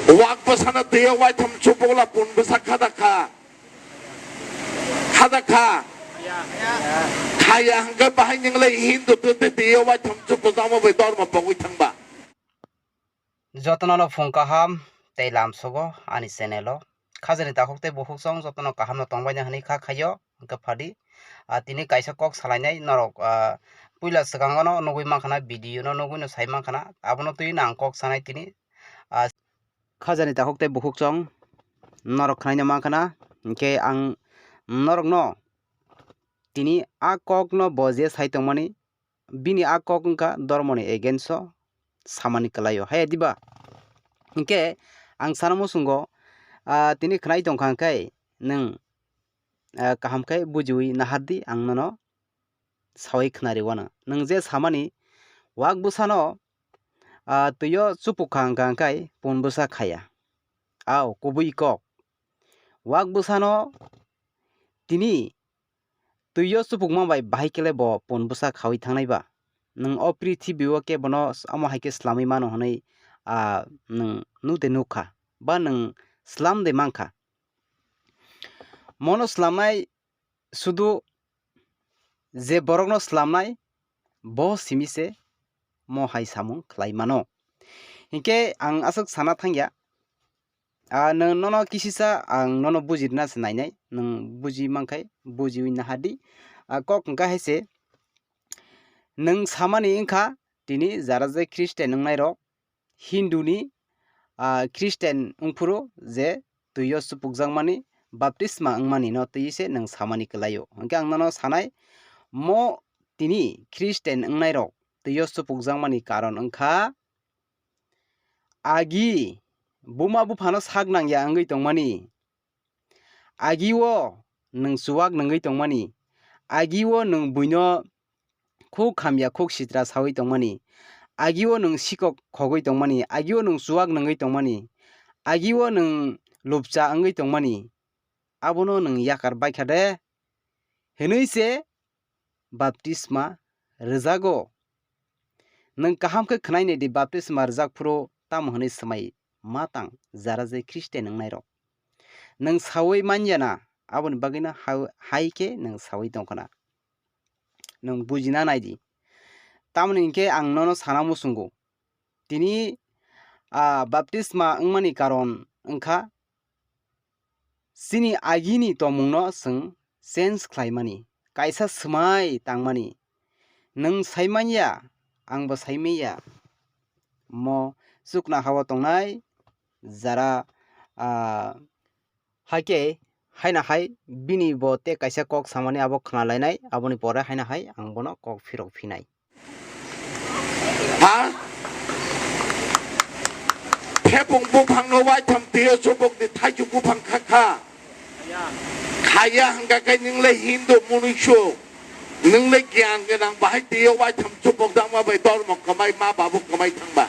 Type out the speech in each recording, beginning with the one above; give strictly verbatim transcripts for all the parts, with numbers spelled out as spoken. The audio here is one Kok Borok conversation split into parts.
Wak bwsano twiyo waitham chubukla pun bwsa khada kha. Khada kha. Khaya hwnkhe bahai nwnglai Hindu twi twiyo waitham chubuk tamo bai dormo pogwi thangba. Jotono no phung kaham tei lamsogo ani channel o. Khajani takhuk tei bukhuk chong jotono kaham no tongbaino hwnwi kha khaio hwnkhe phadi. Ah, tini kaisa kok salainai norok, ah, puila swkango no nugwi mankha na, video no nugwi no sai mankha na, abono twi no ang kok sanai tini. Ah, khajani takhuk tei bukhuk chong norok khwnaino mankha na, hinkhe ang norokno tini a kokno bo je sai tongmani, bini a kok wngkha dormoni against o samani kwlaio. Haya diba? Hinkhe ang sana muchungo, ah, tini khwnai tongkha hinkhe nwng, ah, kaham khe bujiwi nahardi ang nono sawi khwnariwano. Nwng je samani wak bwsano, ah, twio chupuk kha hwnkha hinkhe pun bwsa khaya. Ao kubui kok. Wak bwsano tini twio chupukma bai bahai kele bo pun bwsa khawi thangnai ba? Nwng o prithibi o khe bono omo hai khe slamwi mano hwnwi, ah, nwng nuk de nuk kha ba nwng slam de man kha? Mono slamnai sudu je borokno slamnai bo simi se mo hai samung khlai mano. Hinkhe ang aswk sana thangya, ah, nwng nono kisisa ang nono bujirina se nainai, nwng buji mankhai bujiwi nahardi. Ah, kok hwnkha hai se, nwng samani wngkha tini jara je Christian wngnai rok, Hindu ni, ah, Christian wngphuru je twio chupukjakmani, baptisma wngmani no twi se nwng samani kwlaio. Hinkhe ang nono sanai, mo tini Christian wngnai rok twio chupukjakmani karon wngkha, agi buma buphano sak nangya wngwi tongmani, agi o nwng chuwak nungwi tongmani, agi o nwng buino khuk hamya khuk sitra sawi tongmani, agi o nwng sikok khogwi tongmani, agi o nwng chuwak nungwi tongmani, agi o nwng lupcha wngwi tongmani, abono nwng yakar baikha de? Hwnwi se baptisma rwjago. Nwng kaham khe khwnai naidi, baptisma rwjak phuru tamo hwnwi swmai ma tang jara je Christian wngnai rok? Nwng sawi manya na, aboni bagwino ha-, hai khe nwng sawi tongkha na. Nwng bujina naidi. Tamoni hinkhe ang nono sana muchungo. Tini, ah, baptisma wngmani karon wngkha chini agini tongmungno chwng change khlaimani, kaisa swmai tangmani. Nwng saimanya, angbo saimanya. Mo chukna hao tongnai jara, ah, haikhe haina hai bini bo tei kaisa kok samani abo khna lainai, aboni pore haina hai ang bono kok phirok phinai. Ha? Thepung buphangno waitham twiyo chubukdi thaichuk buphang kha kha. Khaya hwnkha khe nwng le Hindu munuisu, nwng le giyan gwnang, bahai twiyo waitham chubukjakma bai dormo kwmai, ma babu kwmai thangba.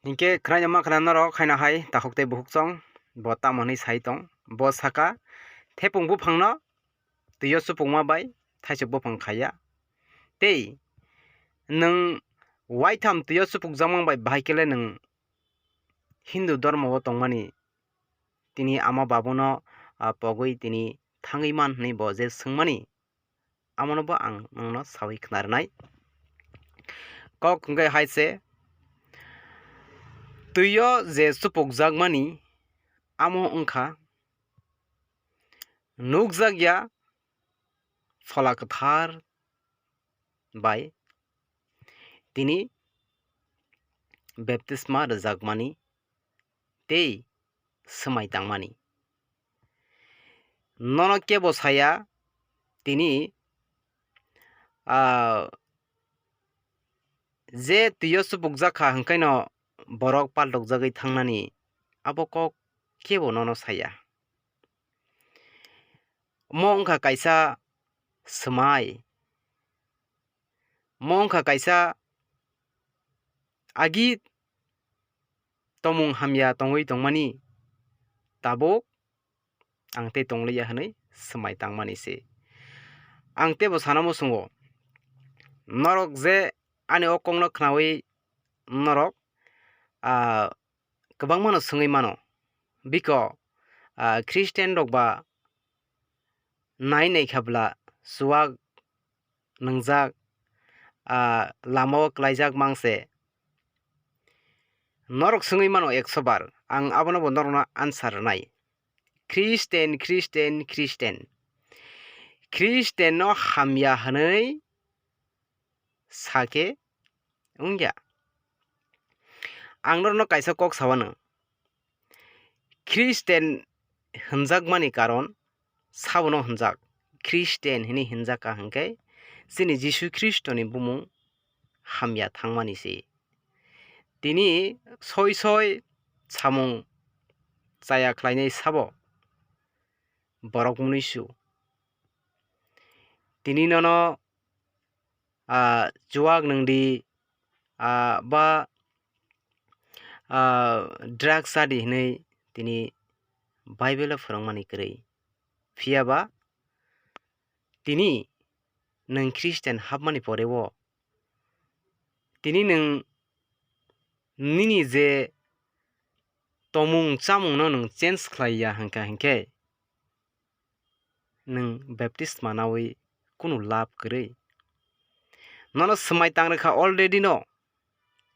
Hinkhe khwnaino mankha na norok haino hai takhuk tei bukhuk chong, bo tamo hwnwi sai tong? Bo saka, thepung buphangno twio chupukma bai thaichuk buphang khaiya. Tei nwng waitham twio chupukjakma bai bahai kele nwng Hindu dormo o tongmani, tini ama babuno, ah, pogwi tini thangwi man hwnwi bo je swngmani, amono bo ang nwngno sawi khna rwnai. Kok hwnkhe hai se, twio je chupukjakmani, amo wngkha nukjakya Phola Kwthar bai tini baptisma rwjakmani tei swmai tangmani. Nono kebo saya tini, ah, je twio chupukjak kha hwnkhaino borok paltokjagwi thangnani, abo kok kebo nono saya. Omo wngkha kaisa swmai. Omo wngkha kaisa agi tongmung hamya tongwi tongmani, tabuk ang tei tongliya hwnwi swmai tangmani se. Ang teibo sana muchungo, norok je ani o kokno khnaui norok, ah, kwbangmano swngwi mano, biko, ah, Christian rok ba nai naikha bwla chuwak nwngjak, ah, lamao klaijak mangse. Norok swngwi mano ekso bar, ang abono bo norokno answer rwnai. Christian, Christian, Christian. Christian no hamya hwnwi sake wngya. Ang norokno kaisa kok sawano. Christian hwnjakmani karon sabono hwnjak. Christian hwnwi hwnjak ka hwnkhe chini Jisu Khristoni bumung hamya thangmani se. Tini soi soi samung chaya khlainai sabo borok mwnwisu. Tini nono, ah, chuwak nwngdi, ah, ba, ah, drugs chadi hwnwi tini Bible o phwrwngmani kwrwi. Phiya ba tini nwng Christian hapmani pore o tini nwng nini je tomung chamungno nwng change khlai ya hwnkha hwnkhe, nwng baptisma nawi kunu lab kwrwi. Nono swmai tang rwkha already no,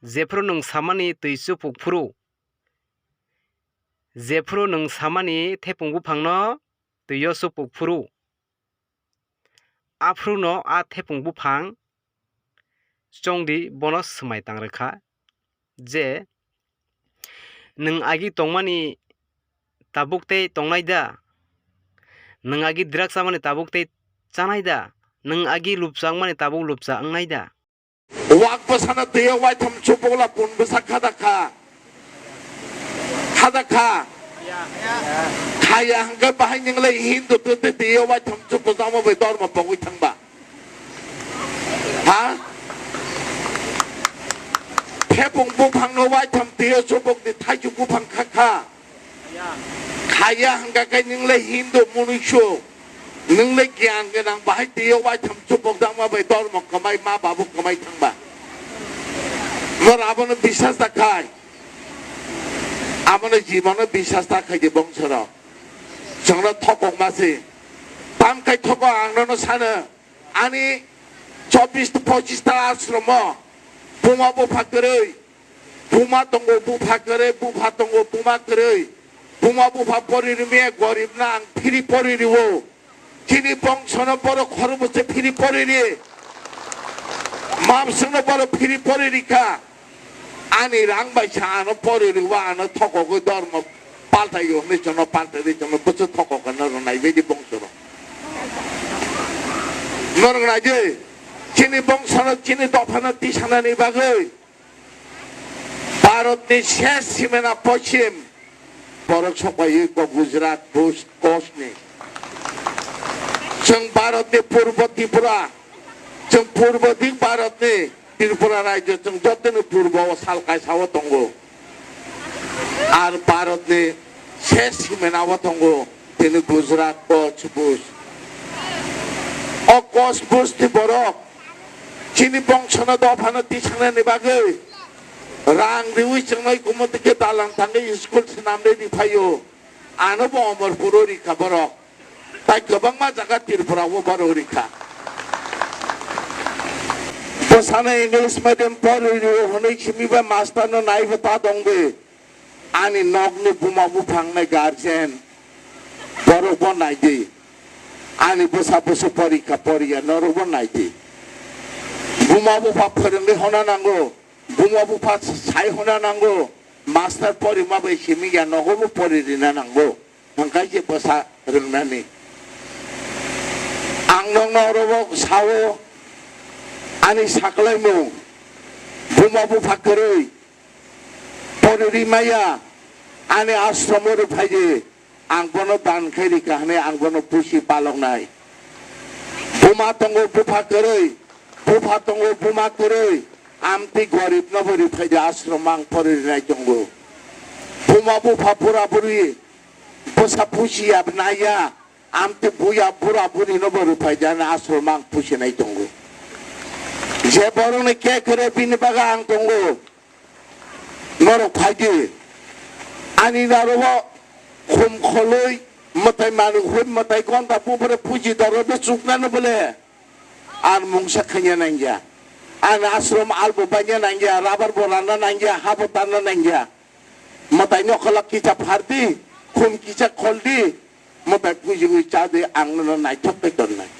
jephru nwng samani twi chupuk phuru, jephru nwng samani thepung buphangno twio chupuk phuru, aphruno a thepung buphang chongdi bono swmai tang rwkha je, nwng agi tongmani tabuk tei tongnai da? Nwng agi drak chamani tabuk tei chanai da? Nwng agi lupchakmani tabuk lupcha wngnai da? Wak bwsano twiyo waitham chupukla pun bwsa khada kha. Khada kha. Khaya hwnkhe bahai nwngle Hindu twi twi twiyo waitham chupukjakma bai dormo pogwi thangba. Ha? Thepung buphangno waitham twiyo chupukdi thaichuk buphang kha kha. Khaya hwnkha khe nwng le Hindu mwnwisu, nwng le giyan gwnang bahai twiyo waitham chupukjakma bai dormo kwmai ma babu kwmai thangba. Nor abono bisas da khai, abono jibono bisas da khai di bongsorok. Chwngno thokokma se. Tam khai thoko ang nono sano. Ani chobbish pochish ta ashromo buma bupha kwrwi, buma tongo bupha kwrwi, bupha tongo buma kwrwi, buma bupha pori rwmya gorib no ang phiri pori rwo. Chini bongsono borok khorokbose phiri pori ri. Mamsongno borok phiri pori rikha. Ani rang bai sa ano pori rwo, ano thokogwi dormo paltai yo hwnwi chwngno paltai di chwngno bwswk thokok hwnna rwnai baidi bongsono. Norok naidi, chini bongsono chini dophano tisanani bagwi Bharatni ses simena poschim borok sokpaiwi kok Gujarat, Bhuj, Kochni. Chwng Bharatni purbo Tripura, chwng purbo dik Bharatni Tripura rajyo chwng jotono purbo o sal kaisa o tongo. Ar Bharatni ses simena o tongo tini Gujarat, Koch, Bhuj. O Koch, Bhuj ni borok chini bongsono dophano tisanani bagwi rang riwi chwngnai kumotike dalan thangwi school swnamwi riphaio. Ano bo Omorpuro rikha borok. Tai kwbangma jaga Tripura o borok rikha. Bwsano English medium pori rio hwnwi simi bai master no naibo ta dongdi. Ani nokni buma buphang nai guardian borok bo naidi. Ani bwsa bwswk porikha poriya norok bo naidi. Buma bupha phwrwngwi hona nango, buma bupha sai hona nango, master porima bai simi ya nogo bo pori rina nango. Hwnkhe je bwsa rwngnani. Ang nokno oro bo sao, ani saklaimung, buma bupha kwrwi, pori ri maya, ani ashromo rw phaidi, ang bono dan khe rikha hwnwi ang bono pusi paloknai. Buma tongo bupha kwrwi, bupha tongo buma kwrwi, amtwi gorib no bo rw phaidi ashromo ang pori rinai tongo. Buma bupha bura buri, bwsa pusi ya naiya, amtwi buya bura buri no bo rw phaidi ani ashromo ang pusinai tongo. Je borokni kekre bini bagwi ang tongo. Norok phaidi. Ani naro o khum kholoi mwtai manwi hoi mwtai gonta bubure puji doro be chuknano bole. Ar mungsa khanya nangya. An asrom albo banya nangya, rabar bo rana nangya, habo tanna nangya. Mwtai nokholak kisa phardi, khum kisa kholdi, mwtai pujingwi chadi ang nono naithok tei tonnai.